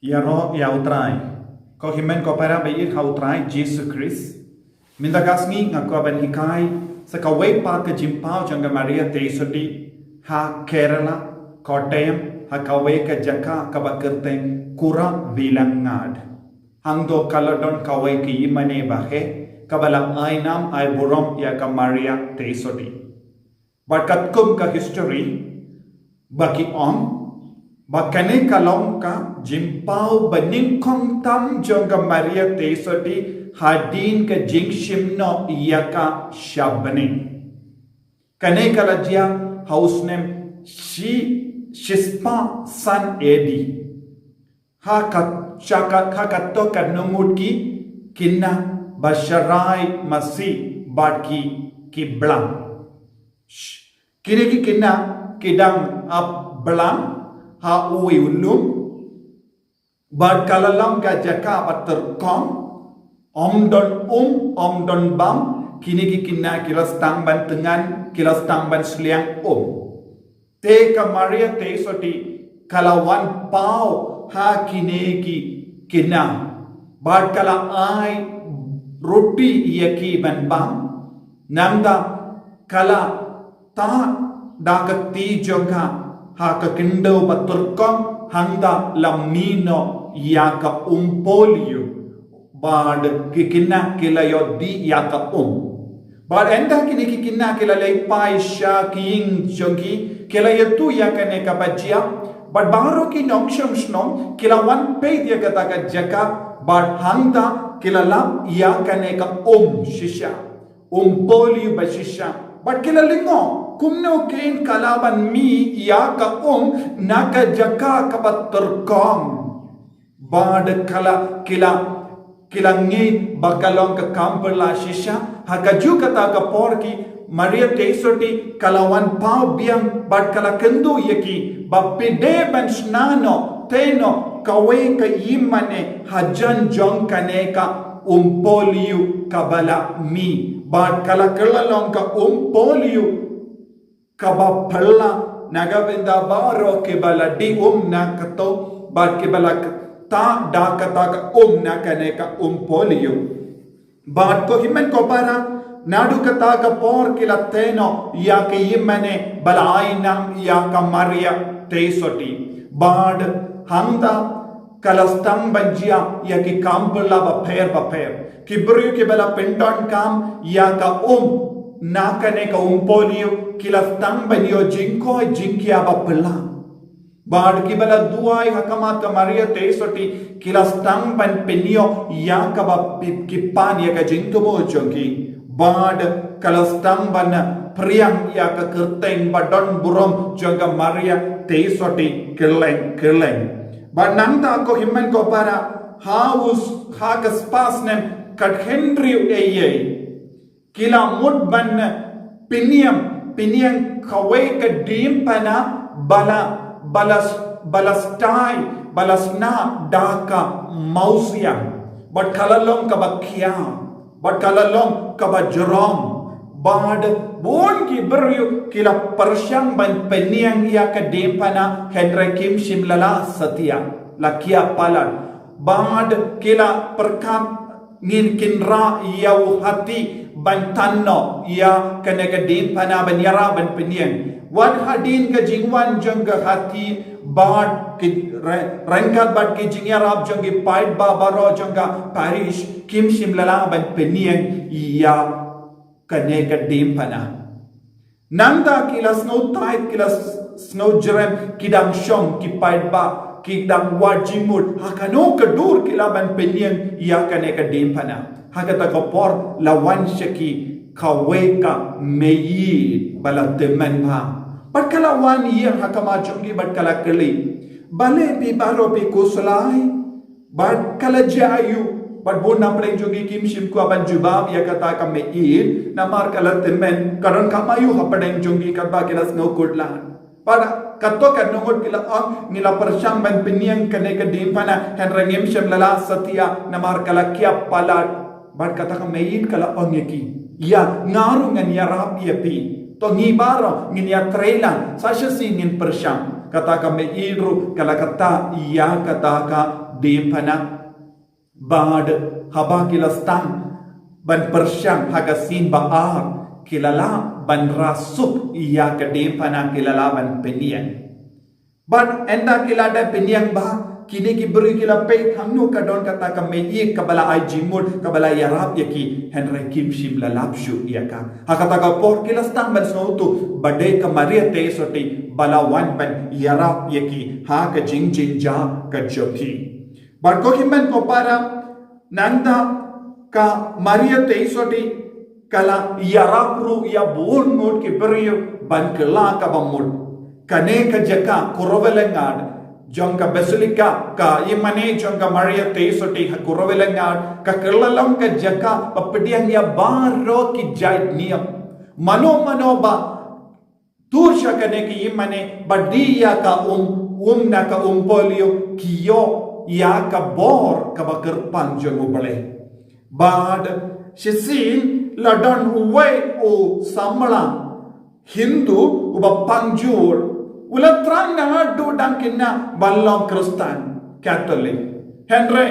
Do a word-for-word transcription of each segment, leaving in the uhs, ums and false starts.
Ïaroh ïa U Trai. Ko hynmen ko para ba ïeit ha U Trai Jisu Khrist. Mynta ka sngi nga kwah ban hikai sa kawei pat ka jingpaw jong ka Maria Theisotti ha Kerala, Kottayam, ha kawei ka jaka kaba kyrteng Kura Vilangad. Hangto ka la don kawei ka ïingmane ba heh kaba la ai nam ai burom ïa ka Maria Theisotti. Bad katkum ka history ba ki ong ba kane ka long ka jingpaw ba nyngkong tam jong ka Maria Theisotti hadien ka jingshim noh ïa ka sha bneng. Kane ka la jia ha u snem shi shispah san A D. Ha ka, sha ka, ha kato ka nongut ki khynnah ba sharai masi bad ki, ki blang. Sh-, kine ki khynnah ki dang ap blang ha uwei u lum, bad ka la long ka jaka ba tyrkhong, ym don um, ym don bam, kine ki khynnah ki la sdang ban tyngan, ki la sdang ban sliang um. Te ka Maria Theisotti ka la wan paw ha kine ki khynnah. Bad ka la ai roti ïa ki ban bam. Nangta ka la tah da ka kti jong ka ha ka khyndew ba tyrkhong hangta la mih noh ïa ka um polio. Bad ki khynnah ki la ïoh dih ïa ka um. Bad ynda kine ki khynnah ki la leit phai sha ki ïing jong ki, ki la ïathuh ïa kane kaba jia. Bad baroh ki nongshong shnong ki la wan peit ïa kata ka jaka. Bad hangta ki la lap ïa kane ka um shisha, um polio ba shisha. Bad ki la lyngngoh kumno kein ka la ban mih ïa ka um na ka jaka kaba tyrkhong. Bad ka la, ki la, ki la ngeit ba ka long ka kam pyrla shisha. Ha kajuh kata ka por ki Maria Theisotti ka la wan paw biang bad ka la kynduh ïa ki ba phi dei ban shna noh, tei noh kawei ka ïingmane hajan jong kane ka um polio kaba la mih. Bad ka la kylla long ka um polio kaba phylla na ka bynta baroh kiba la dih um na kato bad kiba la tah da kata ka um na kane ka um polio. Bad ko hynmen ko para, naduh kata ka por ki la tei noh ïa ka ïingmane ba la ai nam ïa ka Maria Theisotti. Bad hangta ka la sdang ban jia ïa ki kam pyrla bapher bapher. Ki briew kiba la pyndonkam ïa ka um na kane ka um polio ki la sdang ban ïoh jingkoit jingkhiah baphylla. Bad kiba la duwai ha khmat ka Maria Theisotti ki la sdang ban pynïoh ïa kaba phi-, ki pan ïa ka jingthmu jong ki. Bad ka la sdang ban phriang ïa ka kyrteng ba don burom jong ka Maria Theisotti kylleng kylleng. Bad nangta ko hynmen ko para, ha u s-, ha ka spah snem khathynriew eiei ki la mut ban pynïeng, pynïeng kawei ka diengphna ba la, ba la, ba la stai, ba la sna da ka mawsiang. Bad ka la long kaba khia, bad ka la long kaba jrong. Bad bun ki briew ki la pyrshang ban pynïeng ïa ka diengphna hynrei kim shym la lah satia, la khia palat. Bad ki la pyrkhat ngin kynrah ïa u hati ban tan noh ïa kane ka diengphna ban ïarap ban pynïeng. Wat hadien ka jingwan jong ka hati bad ki re-, ryngkat bad ki jingïarap jong ki paidbah baroh jong ka parish kim shym la lah ban pynïeng ïa kane ka diengphna. Nangta ki la sngew tied, ki la s-, sngew jrem, ki dang shong, ki paidbah, ki dang wad jingmut, ha kano ka dur ki lah ban pynïeng ïa kane ka diengphna. Ha kata ka por la wan sha ki kawei ka mei ba la tymmen bha. Bad ka la wan ïeng ha khmat jong ki bad ka la kylli. Balei phi baroh phi khuslai? Bad ka la jia aïu? Bad bun na pdeng jong ki kim shym kwah ban jubab ïa kata ka mei, namar ka la tymmen, ka donkam aïu ha pdeng jong ki katba ki la sngew khuslai. Bad kato ka nongut ki la ong, ngi la pyrshang ban pynïeng kane ka diengphna, hynrei ngim shym la lah satia, namar ka la khia palat. Bad kata ka mei ka la ong ïa ki, ïa, nga ruh ngan ïarap ïa phi. To ngi baroh ngin ïatrei lang, sa shisien ngin pyrshang. Kata ka mei ruh ka la ktah ïa kata ka diengphna. Bad haba ki la sdang ban pyrshang ha ka sien ba ar, ki la lah ban rah suk ïa ka diengphna, ki la lah ban pynïeng. Bad ynda ki la dep pynïeng, ba kine ki briew ki la peit hangno ka don kata ka mei ïing kaba la ai jingmut, kaba la ïarap ïa ki, hynrei kim shym la lap shuh ïa ka. Ha kata ka por ki la sdang ban sngewthuh ba dei ka Maria Theisotti ba la wan ban ïarap ïa ki ha ka jingjynjar ka jong ki. Bad ko hynmen ko para, nangta ka Maria Theisotti ka la ïarap ruh ïa bun ngut ki briew ban kylla kaba mut. Kane ka jaka Kuruvillangad jong ka Basilica, ka ïingmane jong ka Maria Theisotti ha Kuruvillangad, ka kylla long ka jaka ba pdiang ïa baroh ki jait niam. Mano mano ba tur sha kane ka ïingmane ba die ïa ka um, um na ka um polio, ki ïoh ïa ka bor kaba kyrpang jong U Blei. Bad shisien la don uwei u samla Hindu uba pang jur, u la thrang naduh dang khynnah ban long Khristan Katholik. Hynrei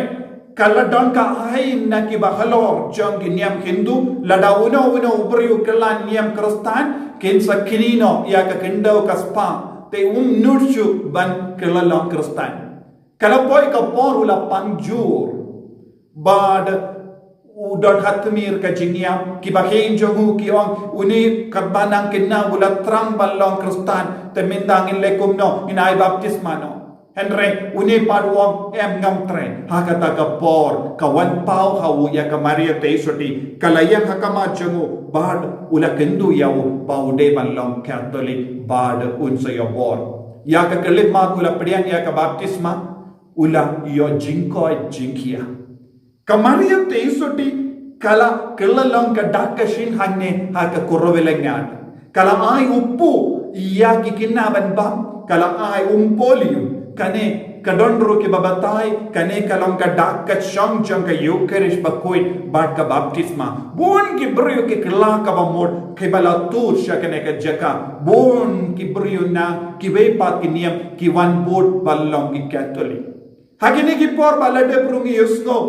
ka la don ka aiñ na kiba halor jong ki niam Hindu, lada uno uno u briew u kylla niam Khristan, kin sa kynnoh ïa ka khyndew ka spah, te um nud shuh ban kylla long Khristan. Ka la poi ka por u la pang jur. Bad u don ha tmier ka jingïap, kiba kheiñ jong u ki ong, une katba nang khynnah u la thrang ban long Khristan, te mynta ngin leh kumno, ngin ai baptisma noh. Hynrei une pat u ong, em, ngam treh. Ha kata ka por ka wan paw ha u ïa ka Maria Theisotti, ka la ïeng ha khmat jong u bad u la kyntu ïa u ba u dei ban long Katholik bad un sa ïoh bor. Ïa ka khyllipmat u la pdiang ïa ka baptisma, u la ïoh jingkoit jingkhiah. Ka Maria Theisotti ka la kylla long ka dak ka shin hangne ha ka Kuruvillangad. Ka la ai u puh ïa ki khynnah ban bam, ka la ai um polio. Kane ka don ruh kiba batai, kane ka long ka dak ka shong jong ka Eucharist bakhuid bad ka baptisma. Bun ki briew ki kylla kaba mut kiba la tur sha kane ka jaka. Bun ki briew na kiwei pat ki niam ki wan bud ban long ki Katholik. Ha kine ki por ba la dep ruh ngi ïohsngew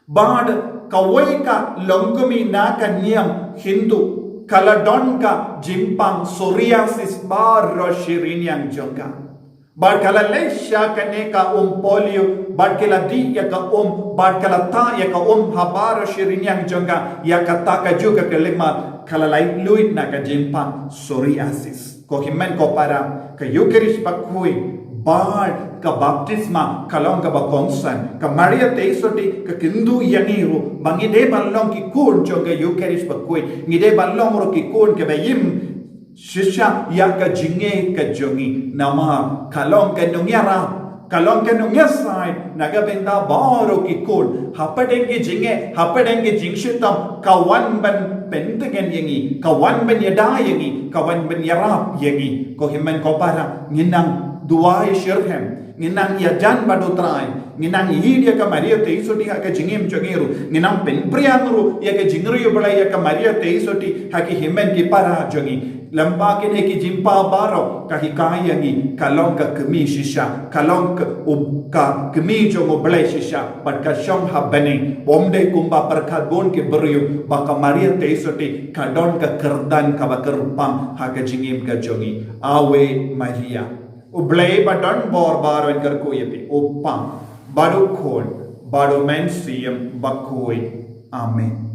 bad kawei ka longkmie na ka niam Hindu ka la don ka jingpang psoriasis baroh shi rynïeng jong ka. Bad ka la leit sha kane ka um polio, bad ki la dih ïa ka um, bad ka la tah ïa ka um ha baroh shi rynïeng jong ka, ïa kata kajuh ka khyllipmat ka la leit luid na ka jingpang psoriasis. Ko hynmen ko para, ka Eucharist bakhuid bad ka baptisma ka long kaba kongsan. Ka Maria Theisotti ka kyntu ïa ngi ruh ba ngi dei ban long ki khun jong ka Eucharist bakhuid, ngi dei ban long ruh ki khun kiba im shisha ïa ka jingeh ka jong ngi. Namar ka long ka nongïarap, ka long ka nongïasaid na ka bynta baroh ki khun. Hapdeng ki jingeh, hapdeng ki jingshitom, ka wan ban pyntngen ïa ngi, ka wan ban ïada ïa ngi, ka wan ban ïarap ïa ngi. Ko hynmen ko para, ngin nang duwai shitrhem, ngin nang ïajan bad U Trai, ngin nang ïeit ïa ka Maria Theisotti ha ka jingim jong ngi ruh, ngin nang pynpriang ruh ïa ka jingriewblei ïa ka Maria Theisotti ha ki hynmen ki para jong ngi. Lyngba kine ki jingpang baroh ka hikai ïa ngi ka long ka kmie shisha, ka long ka, u, ka kmie jong U Blei shisha bad ka shong ha bneng. Ym dei kumba pyrkhat bun ki briew ba ka Maria Theisotti ka don ka kyrdan kaba kyrpang ha ka jingim ka jong ngi. Ave Maria. U Blei ba don bor baroh un kyrkhu ïa phi, U Kpa bad U Khun bad U Mynsiem Bakhuid. Amen.